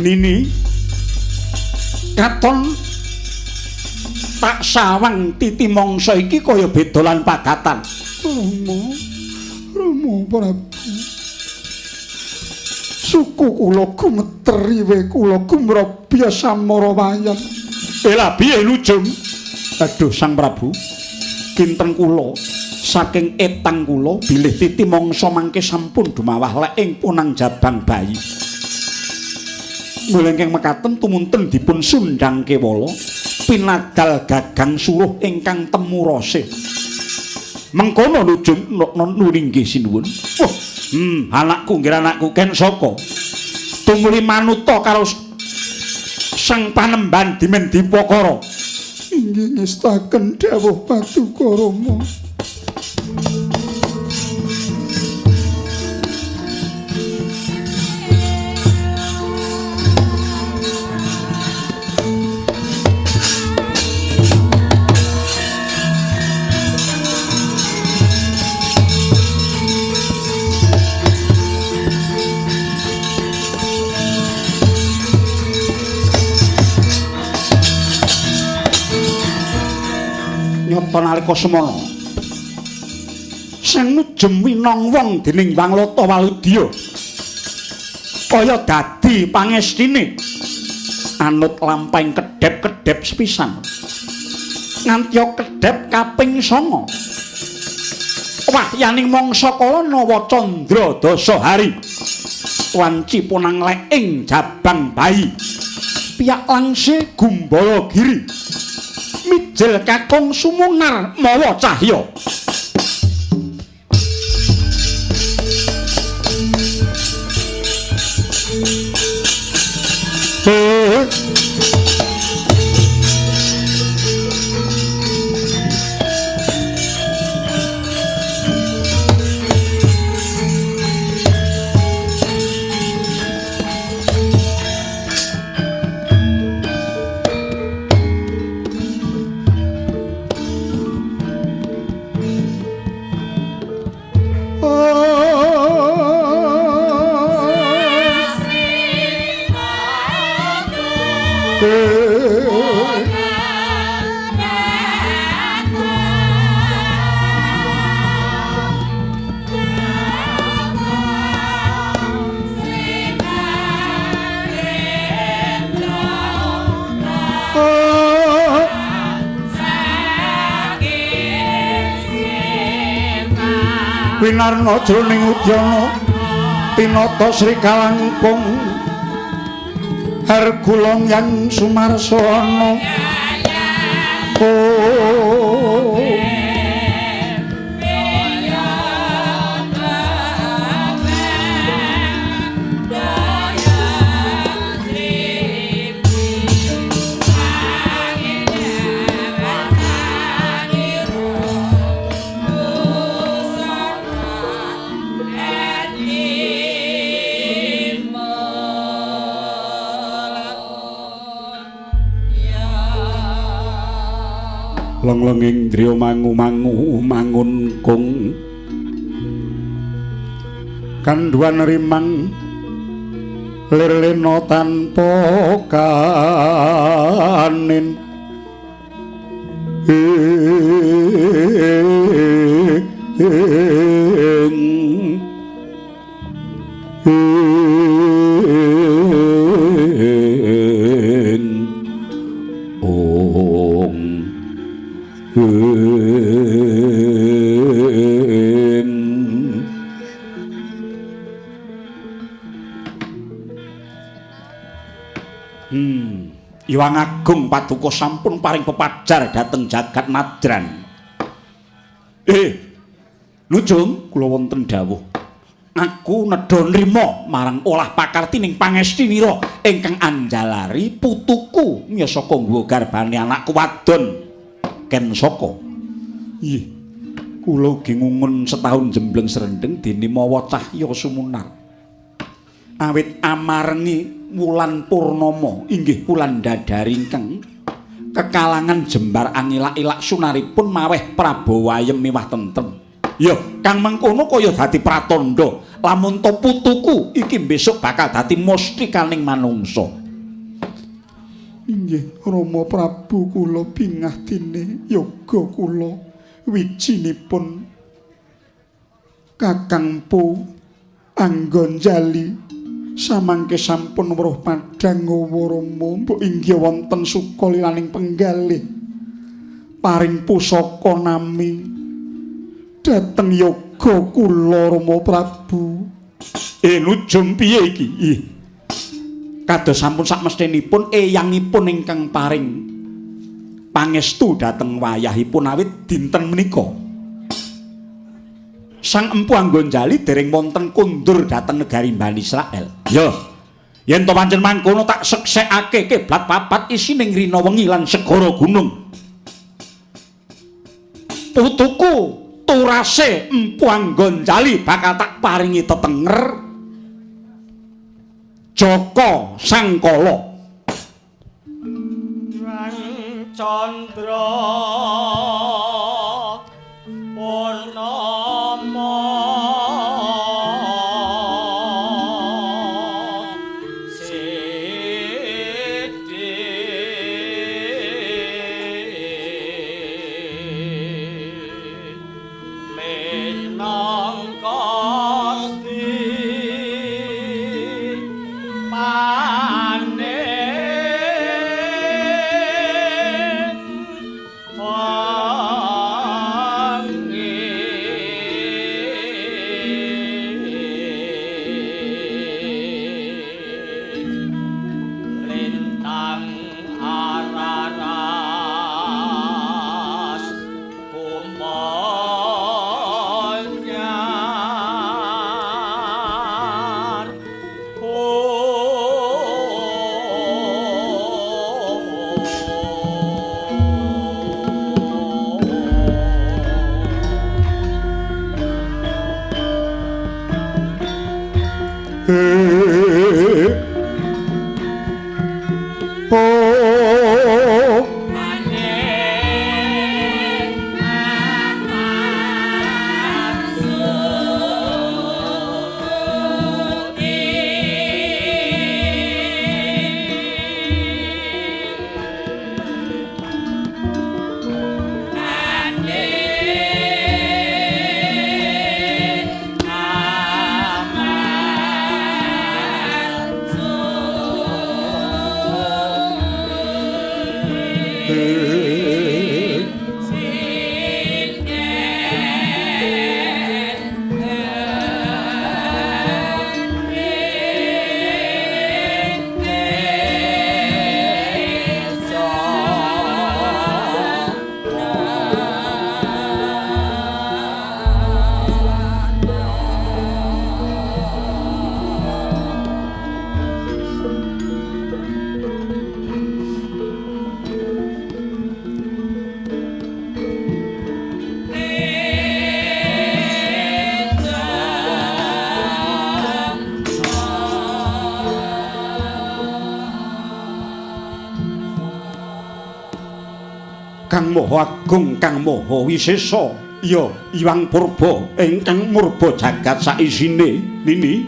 Nini, katon tak sawang titi mangsa iki kaya beda lan pagatan. Rama, Rama Prabu. Suku kula gumeter iwe kula gumrobya samara wayan. Lah piye Nujum? Aduh Sang Prabu, kinten kula saking etang kula bilih titi mangsa mangke sampun dumawah lek ing punang jabang bayi. Mula ingkang mekaten tumunten dipun sundang kewala pinadal gagang suruh ingkang temu rase. Mengkono Nujum nuringgih sinuwun. Wah, anakku nggih anakku Ken Saka. Tumuli manuta karo Sang Panembahan Dimen Dipakara. Inggih ngestaken dawuh Paduka Rama. Nyata nalika semana Sang Nujem winong wong dening Wanglata Waludya kaya dadi pangestine anut lampahing kedhep-kedhep sepisan nganti kedhep kaping 9 wahyaning mangsa kala Nawa Candra dasa hari wanci punang leking jabang bayi piyak langse gumbala giri mijil kakung sumunar mawa cahya. Winarna jroning udyana tinata Sri Kalangkung Hergulong yang Sumarsana. Oh. Lenglenging driya mangu-mangu mangun kung kandhuwan rimang lir-lena tanpa kanin. Iwang Agung Paduka sampun paring pepajar dhateng jagat Nadran. Nujum, kula wonten dawuh. Aku nedha nrima marang olah pakartining pangestinira ingkang anjalari putuku miyosaka nggawa garbane anakku wadon Ken Saka. Nggih. Kula ugi ngungun setahun jembleng srendeng dene mawa cahya sumunar. Awit amarengi wulan purnama inggih wulan dadari ingkang kekalangan jembar angilak-ilak sunaripun maweh Prabawa ayem miwah tentrem. Ya, kang mengkono kaya dadi pratandha lamun to putuku iki besok bakal dadi mustikaning manungsa. Inggih Rama Prabu, kula bingah dene yoga kula wijinipun Kakang Mpu Anggonjali samangke sampun weruh padhang Rama, mbok inggih wonten suka lilaning penggalih paring pusaka nami dhateng yoga kula Rama Prabu. Nujum piye iki? Ih. Kados sampun sakmestinipun eyangipun ingkang paring pangestu dhateng wayahipun awit dinten menika. Sang Empu Anggonjali dereng wonten kondur dhateng negari Bani Israel. Ya. Yen to pancen mangkono tak seksekake kiblat papat isining rina wengi lan segara gunung. Putuku turase Empu Anggonjali bakal tak paringi tetenger Jaka Sangkala. Candra Purnama Kang Maha Agung, Kang Maha Wisesa, ya Hyang Purba ingkang murba jagat saisine nini.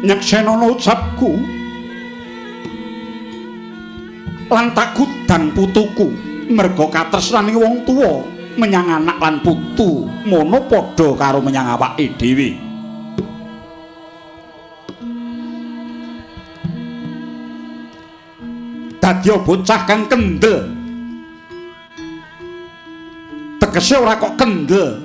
Nyeksenana ucapku lan takudang putuku merga katresnane wong tuwa menyang anak lan putu mono padha karo menyang awake dhewe. Dadi bocah kang kendel, tegese ora kok kendel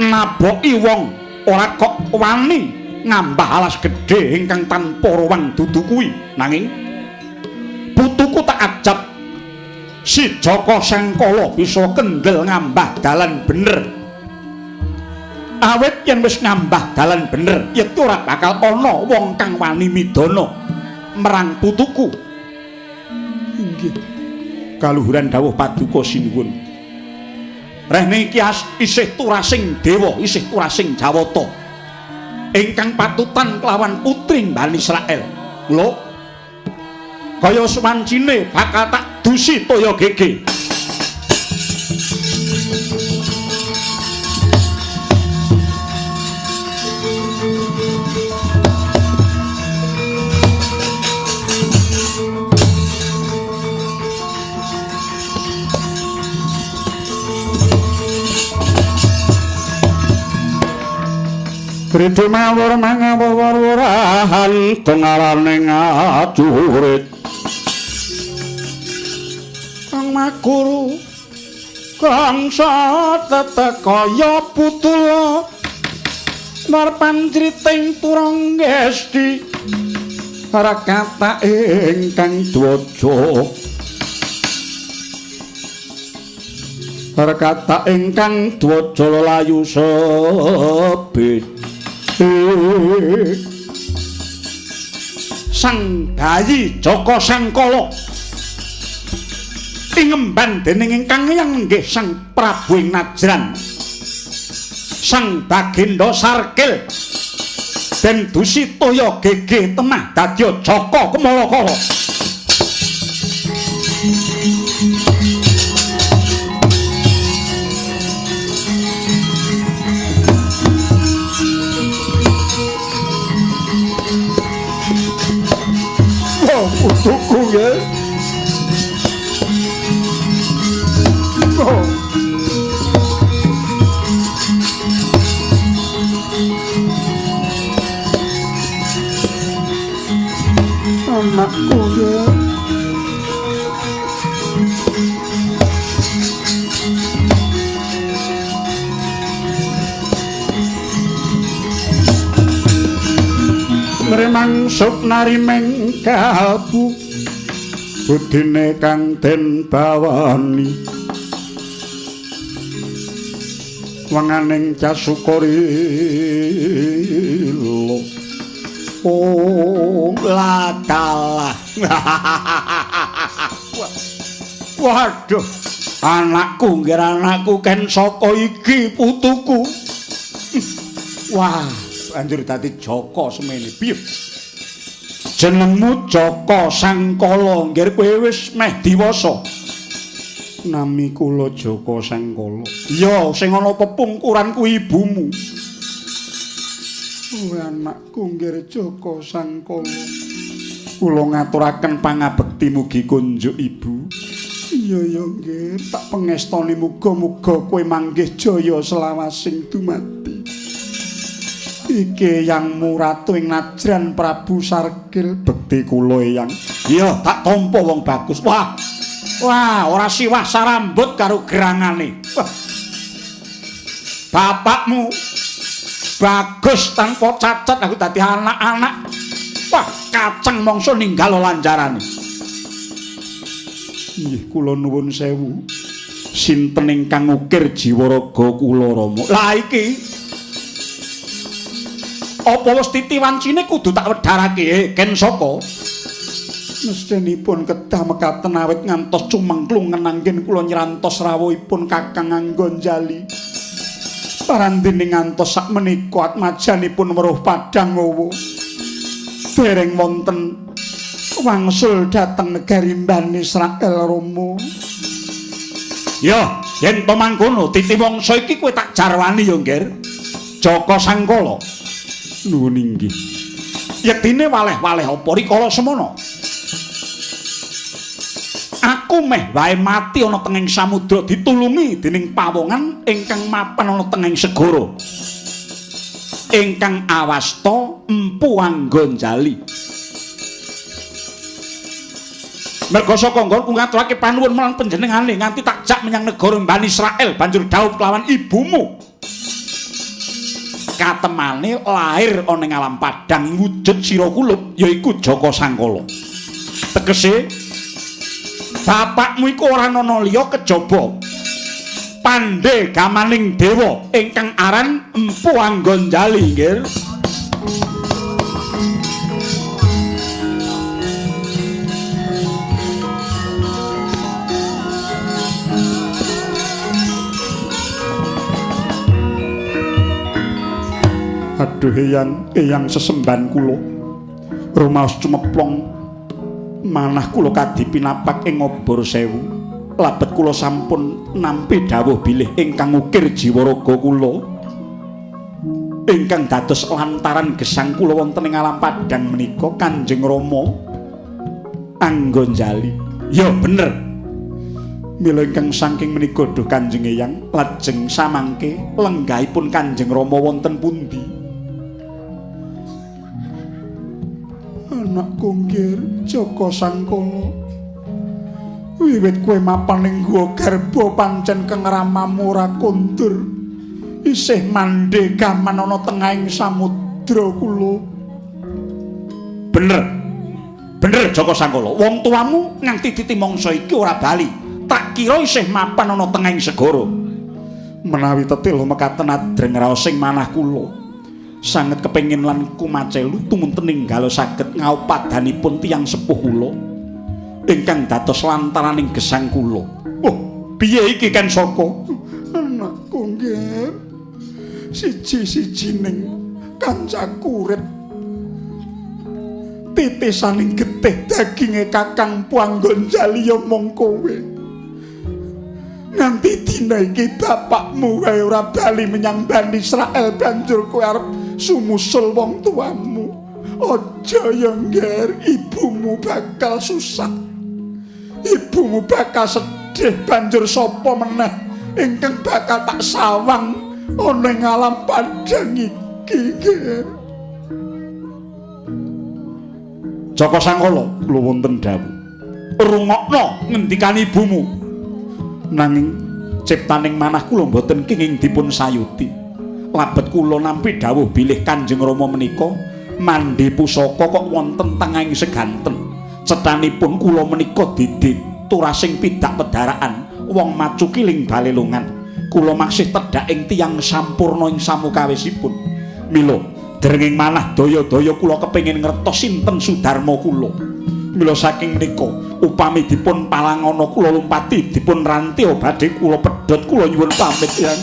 naboki wong, ora kok wani ngambah alas gedhe ingkang tanpa ruwang dudu kuwi. Nanging putuku tak ajab si Jaka Sangkala bisa kendel ngambah dalan bener. Awit yen wis ngambah dalan bener, yekti ora bakal ana wong kang wani midana merang putuku. Inggih kaluhuran dawuh paduka sinuwun. Rehne iki isih turasing dewa, isih turasing Jawata ingkang patutan kelawan putri Bani Israel. Mula kaya swancine bakal tak dusi toya gege. Ridu mawur mangawur-wurahan tengarane ngajurit. Kang Makuru kang satetekaya putula mar panjriting turanggesti rakata ingkang dwaja. Rekata ingkang dwaja layu sebit. Sang bayi Jaka Sangkala tingemban dening ingkang yang nggih Sang Prabu ing Najran, Sang Baginda Sarkil den Dusitoya gegeh temah dadya Jaka Kemalakala. Putuku nggih. Oh. Anakku nggih. Mremang supnarimeng kalbu budine kang den bawani wenganing casukurila. Oh lakalah. Waduh, anakku nggih anakku ken saka iki putuku. Wah, banjur dadi Jaka semene. Piye? Jenengmu Jaka Sangkala, nggih kowe wis meh diwasa. Nami kula Jaka Sangkala. Iya, sing ana pepungkuran kuwi ibumu. Oh, anakku nggih Jaka Sangkala. Kula ngaturaken pangabekti mugi kunjuk ibu. Iya ya nggih, tak pengestoni muga-muga kowe manggih jaya selawasing dumadi. Iki yang muratu ing Najran Prabu Sarkil bekti kula eyang. Iya, tak tampa wong bagus. Wah. Wah, ora siwah sarambut karo gerangane. Wah. Bapakmu bagus tanpa cacat aku dadi anak-anak. Wah, kacang mongso ninggal lancarane. Nggih, kula nuwun sewu. Sinten ingkang ngukir jiwa raga kula Rama? Lah iki apa wis titiwancine kudu tak wedharake ken saka? Mestinipun kedah mekaten awit ngantos cumengklung ngenanggen kula nyrantos rawuhipun Kakang Anggonjali. Parandene ngantos sakmenika atmajanipun weruh padhang owo. Dereng wonten wangsul dhateng negari Bani Israel Rama. Ya, yen to mangkono titiwangsa iki kowe tak jarwani ya, Ngger. Jaka Sangkala. Nuwun inggih. Yektine waleh-waleh apa rikala semono? Aku meh wae mati ana tenging samudra ditulungi dening pawongan ingkang mapan ana tenging segara. Ingkang awasta Empu Anggonjali. Merga saka nggonku ngaturake panuwun marang panjenengane nganti tak jak menyang negara Bani Israel banjur dhaup kelawan ibumu. Katemane lair ana ing alam padhang wujud sira kulup yaiku Jaka Sangkala. Tegese bapakmu iku ora ana liya kejaba pandhe gamaning dewa ingkang aran Empu Anggonjali, nggih. Aduh eyang, eyang sesembahan kula. Rumaos cumeplong manah kula kadipinapak ing obor sewu. Labet kula sampun nampi dawuh bilih ingkang ngukir jiwa raga kula ingkang dados lantaran gesang kula wonten ing alam padhang menika Kanjeng Rama Anggonjali. Ya bener. Mila ingkang saking menika duh Kanjeng Eyang lajeng samangke lenggahipun Kanjeng Rama wonten pundi? Anakku nggir Jaka Sangkala. Wiwit kowe mapan ing guwa garba pancen kengramamu ora kondur. Isih mandhe gaman ana tengahing samudra kula. Bener. Bener Jaka Sangkala, wong tuamu nganti titi mangsa iki ora bali. Tak kira isih mapan ana tengahing segara. Menawi tetela mekaten adreng raosing manah kula. Sanget kepengin lan kumacelu tumunten ninggalo saged ngaupadanipun tiyang sepuh kula ingkang dados lantaraning gesang kula. Oh, piye iki Ken Saka? Anakku nggih. Siji-sijining kancaku urip titisaning getih daginge Kakang Puanggonjali ya mung kowe. Nganti dina iki bapakmu wae ora bali menyang Bani Israel banjur kowe arep sumusul wong tuamu. Aja ya ngger, ibumu bakal susah. Ibumu bakal sedih banjur sapa meneh ingkang bakal tak sawang ana ing alam padhang iki ngger. Jaka Sangkala, kula wonten dawuh. Rungokno ngendikan ibumu. Nanging ciptaning manah kula mboten kenging dipun sayuti. Labet kula nampi dawuh bilih Kanjeng Rama menika mandhe pusaka kok wonten tengahing seganten. Cethanipun kula menika didit turasing pidak pedharaan wong macukiling balelungan. Kula maksih tedhak ing tiyang sampurna ing samukawisipun. Mila derenging manah daya-daya kula kepengin ngertos sinten sudarma kula. Mila saking menika upami dipun palangana kula lumpati dipun ranti badhe kula pedhot kula nyuwun pamit yang.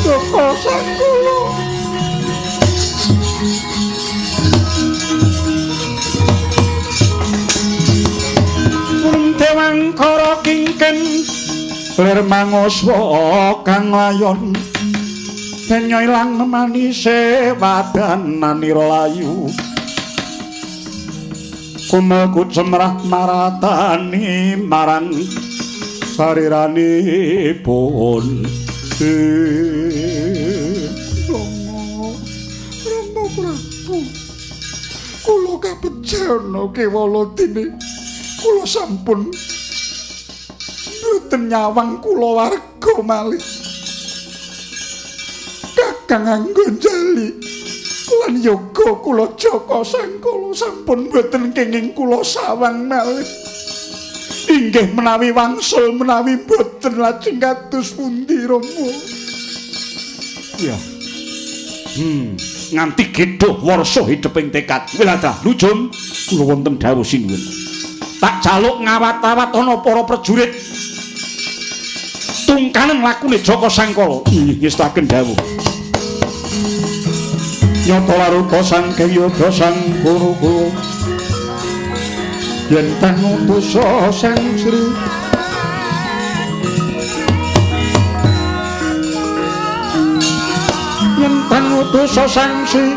Jaka Sangkala. Dewangkara kingken lir manguswa kang layon den ilang manise wadananira layu kumelku cemrah maratani marang sariranipun. Rama, Rama Prabu, kula kapejana kewala dene kula sampun mboten nyawang kula warga malih. Kakang Anggonjali lan yoga kula Jaka Sangkala sampun mboten kenging kula sawang malih. Inggih menawi wangsul menawi mboten lajeng kados pundi Rama? Ya. Nganti gedhuh warsa hideping tekad. Wiladah lujung kula wonten dawuh sinuwun. Tak jaluk ngawat-awat ana para prajurit. Tungkanen lakune Jaka Sangkala. Inggih ngestaken dawuh. Nyata laruta saking yoga sang guru yen tah ngutus sang Sri yen tah ngutus sang Sri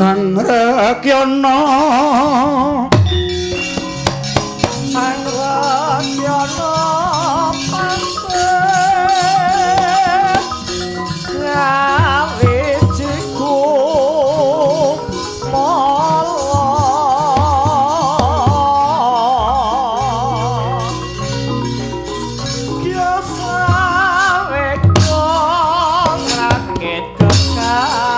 Sang Rekyana Sang Rekyana pamit ngawijiku mala kyasaweka ngrakit kekang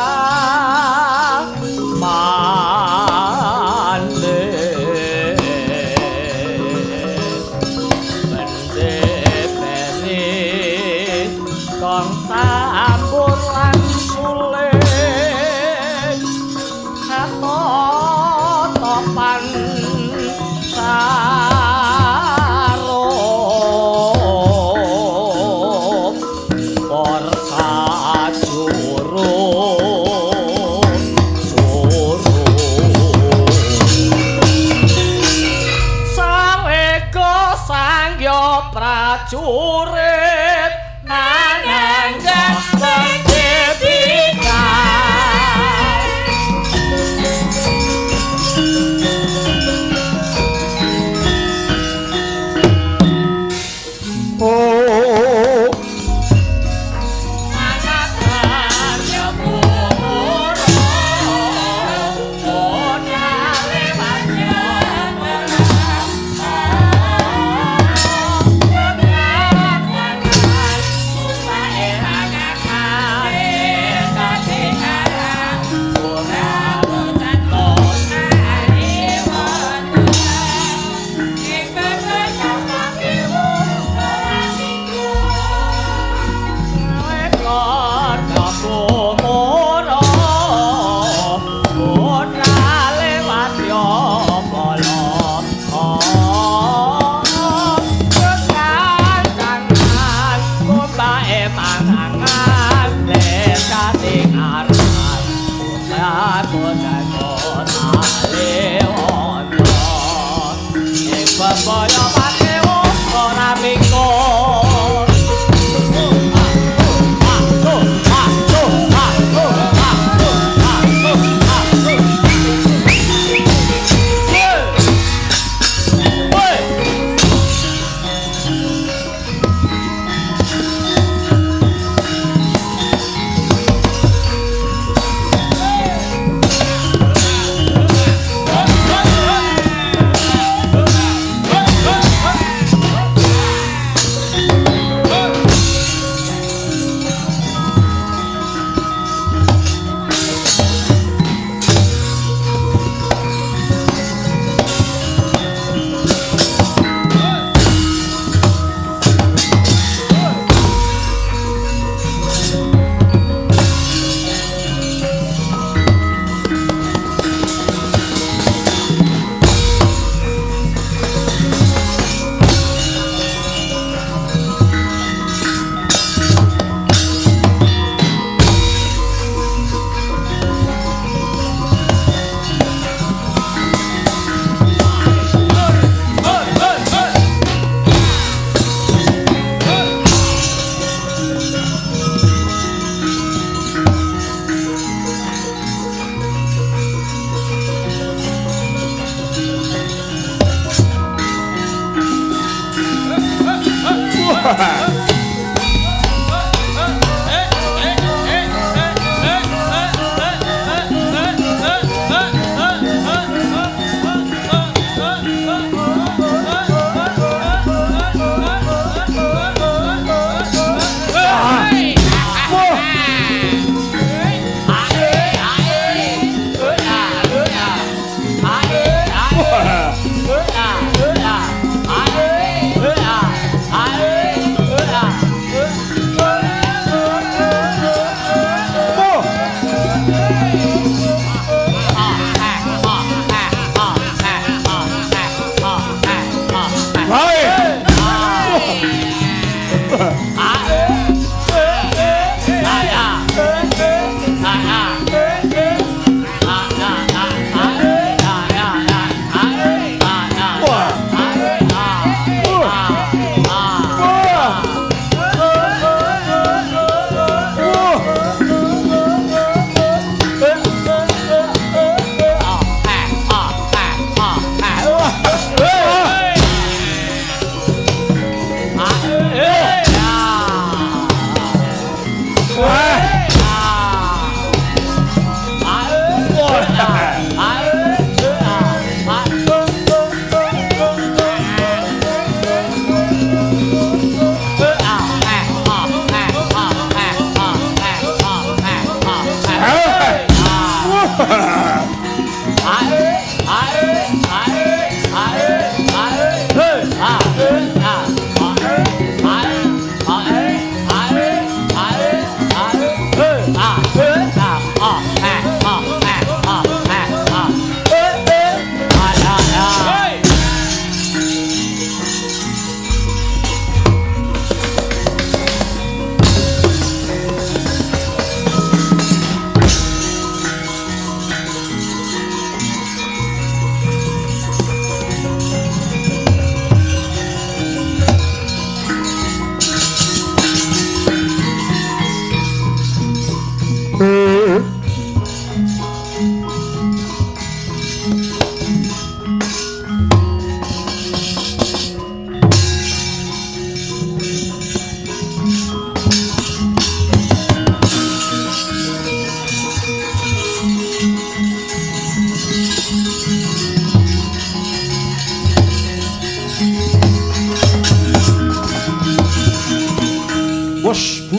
tambur lan suling mangan lesating aran putra ing bebaya pakewo ora mikul.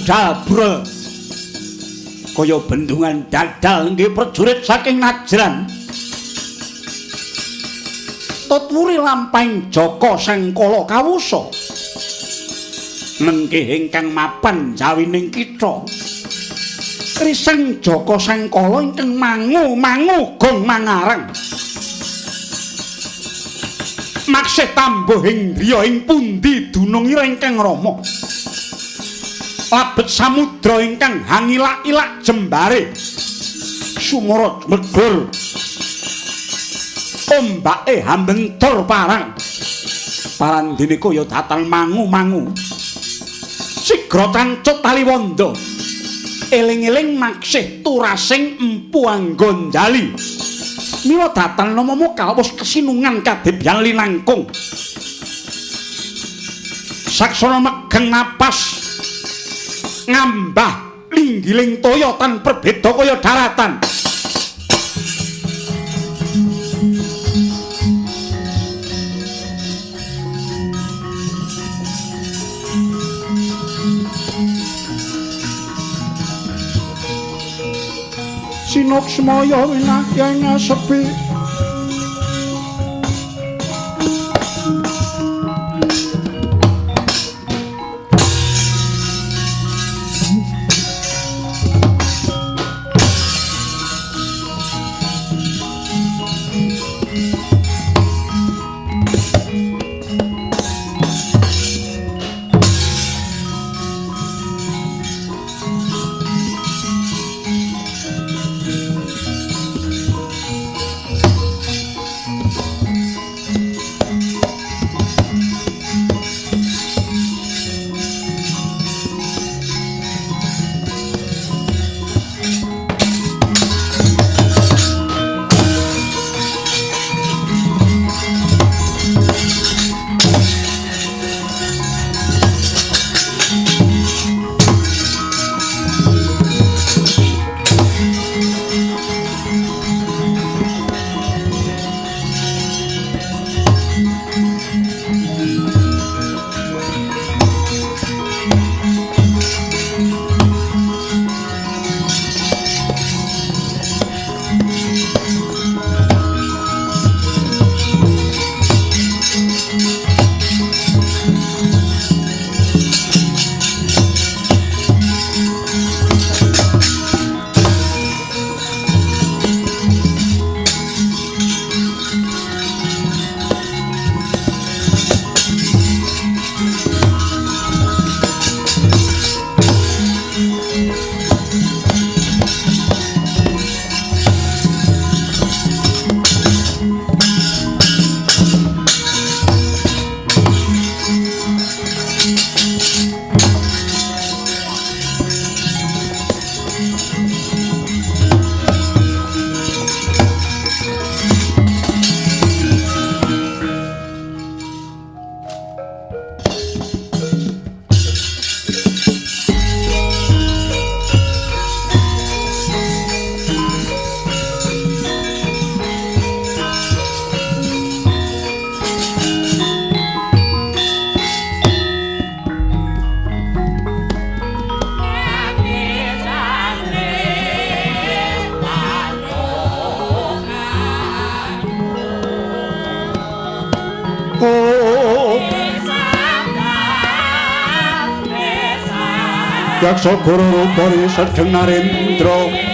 Budal kaya bendungan dadal nggih prajurit saking Najran. Tutwuri lampahing Jaka Sengkala kawusa. Nenggih ingkang mapan jawining kitha. Riseng Jaka Sengkala ingkang mangu-mangu gong mangarang. Maksih tambuh ing griya ing pundi dunungira ingkang rama. Labet samudra ingkang hangilak-ilak jembare. Sumara megur. Ombake hambentur parang. Parandene kaya datan mangu-mangu. Sigra tancut taliwonda. Eling-eling maksih turasing Empu Anggonjali. Mila datan nama mokal wis kesinungan kadebyan linangkung. Saksana megeng napas ngambah linggiling toya tan perbeda kaya daratan. Sinuksmaya winakya ngasepi Yaksa guru rupari sedeng narendra.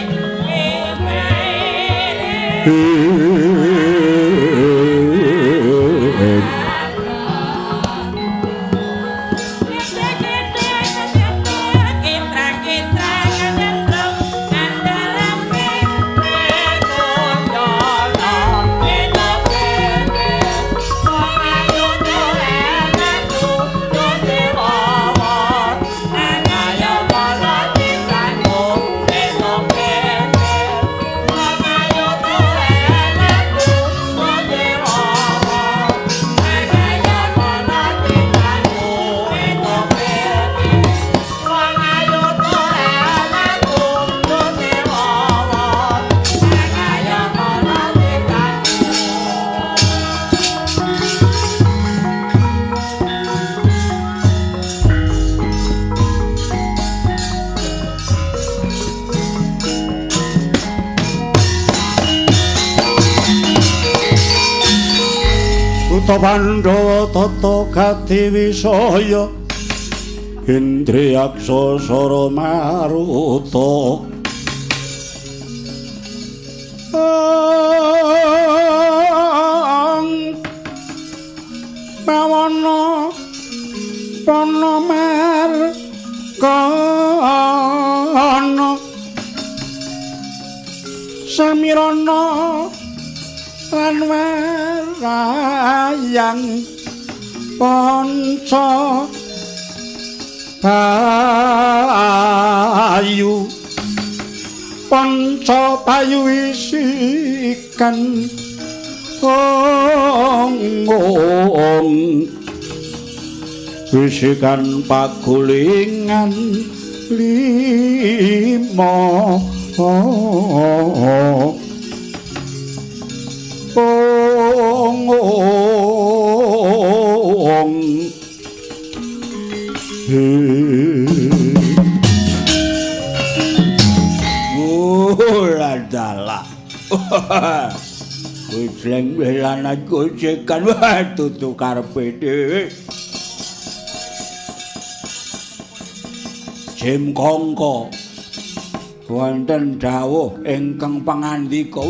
Pandhawa tata gati wisaya Indriyaksa sara maruta Pawana pana marga. Samirana lan warayang panca bayu panca bayu isikan ong isikan pagulingan lima ong dalah. Ujleng welana gojekan wah tutu karepe dhewe. Jim Kongko wonten dawuh ingkang pangandika.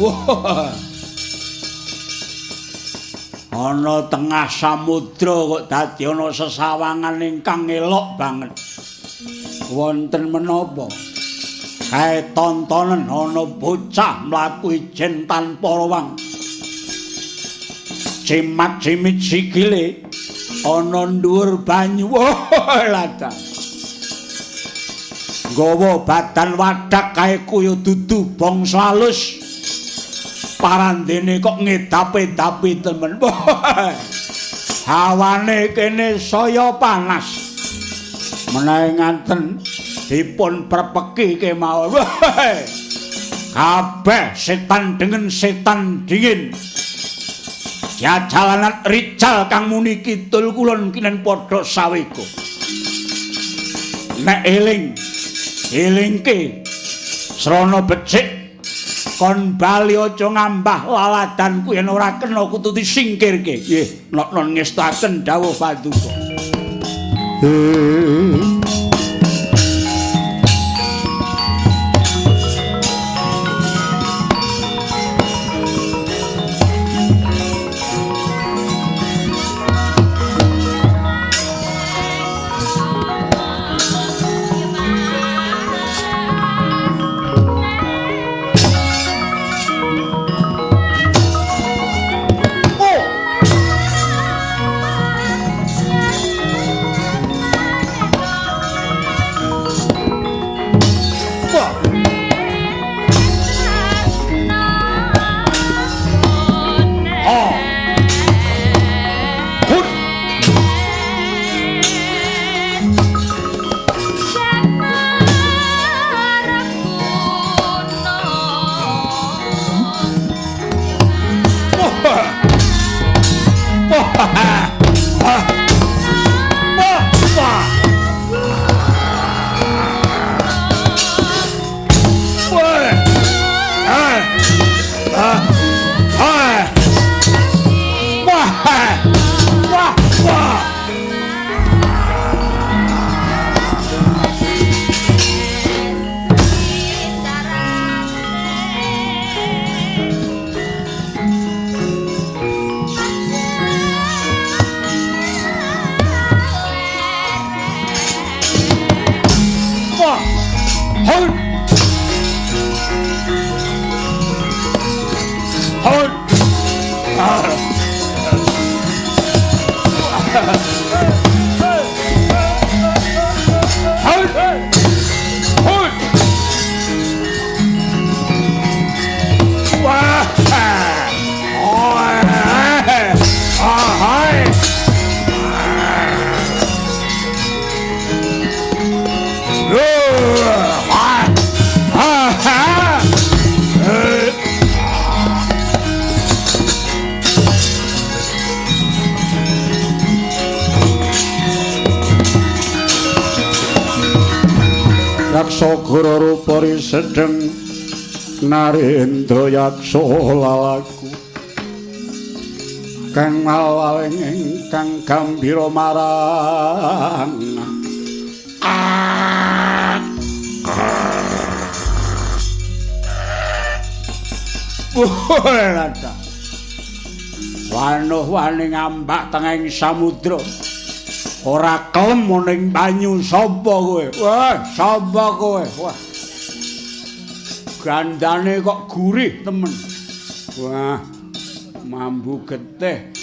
Ana tengah samudra kok dadi ana sesawangan ingkang elok banget. Wonten menapa? Kae tontonen ana bocah mlaku ijen tanpa rawang. Cimat-cimit sikile ana dhuwur banyu. Wah, lada. Nggawa badan wadak kae kaya dudu bangsa alus. Parandene kok ngedapi-dapi temen. Hawane kene saya panas. Menawi ngaten dipun prepeki kemawon. Kabeh setan dengan setan dingin. Jajalanan rijal kang muni kidul kulon kinen padha sawega. Nek eling elingke srana becik kon bali aja ngambah laladanku yen ora kena kudu disingkirke. Nggih, nok-non ngestaken dawuh paduka. Yaksagara rupa risedeng Narendra yaksa lalaku kang malwaling ingkang gambira marang Wanuh wani ngambak tengahing samudra. Ora kelem ning banyu sapa kowe? Wah, sapa kowe? Wah. Gandane kok gurih temen. Wah, mambu getih.